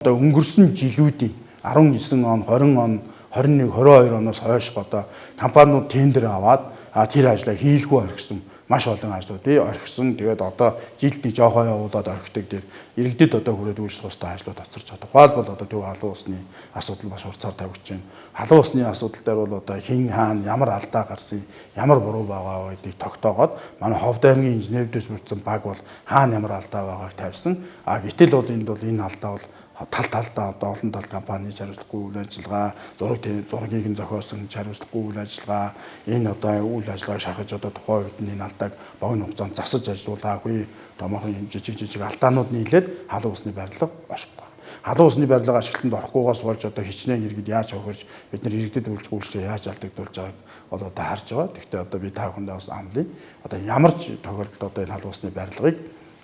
Одоо өнгөрсөн жилүүдийн 19 он, 20 он, 21, 22 оноос хойш одоо компаниуд тендер аваад тэр ажлаа хийлгүй орхисон маш олон ажлуудыг орхисон. Тэгээд одоо жилд нэг жоохоо явуулаад орхидог дээр иргэдэд одоо хүрээд үйлчлэх ёстой ажлууд хоцорч байгаа. Тухайлбал одоо Төв халуун усны асуудал маш хурцаар тавигдж байна. Халуун усны асуудал дээр бол одоо хэн хаана ямар алдаа гарсан, ямар буруу байгаа гэдгийг тогтоогоод манай Ховд аймгийн инженерүүдээс бүрдсэн баг бол хаана ямар алдаа байгааг тавьсан. А гэтэл бол энд бол энэ алдаа бол тал талдаа одоо олон тал компани хариуцлагагүй үйл ажиллагаа, зураг зургийг нь зохиосон хариуцлагагүй үйл ажиллагаа, энэ одоо үйл ажиллагааг шахаж одоо тухайн үед нь энэ алдааг богино хугацаанд засаж ажиллуулаагүй, томоохон юм жижиг жижиг алдаанууд нийлээд халуун усны барилга оршихгүй. Халуун усны барилга ашиглалтанд орохгүйгээс болж одоо хичнээн иргэд яаж хохирч бид нар иргэдэд үйлчлэх үйлчлэгээ яаж алдагдуулж байгааг бол одоо харж байгаа. Гэхдээ одоо би та бүхэндээ бас амлая. Одоо ямар ч тохиолдолд одоо энэ халуун усны барилгыг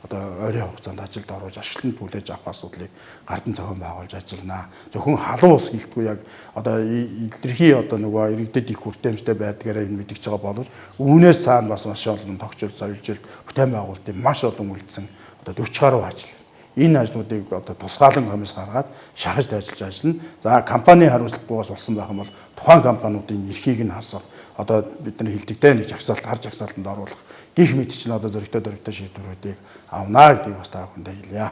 одоо ойрын хугацаанд ажилд оруулж ашиглалтанд хүлээж авах асуудлыг гардан зохион байгуулж ажиллана. Зөвхөн халуун ус гэлтгүй яг одоо илэрхий одоо нөгөө иргэдэд их хүртээмжтэй байдгаараа энэ мэдгэж байгаа боловч үүнээс цаана бас маш олон тогтчул соёлжилт бүтээн байгуулалтын маш олон үлдсэн одоо 40 гаруй ажил. Энэ ажлуудыг одоо тусгаалan комисс гаргаад шахаж дайчилж ажиллана. За компани хариуцлагагүйгээс болсон байх юм бол тухайн компаниудын эрхийг нь хасах одоо бид нар хэлдэг нэг жагсаалт хар жагсаалтанд оруулах гих мэт чинь одоо зөрөгтэй дөрөгтэй шийдвэрүүдийг авна гэдгийг бас та бүхэндээ хэлье.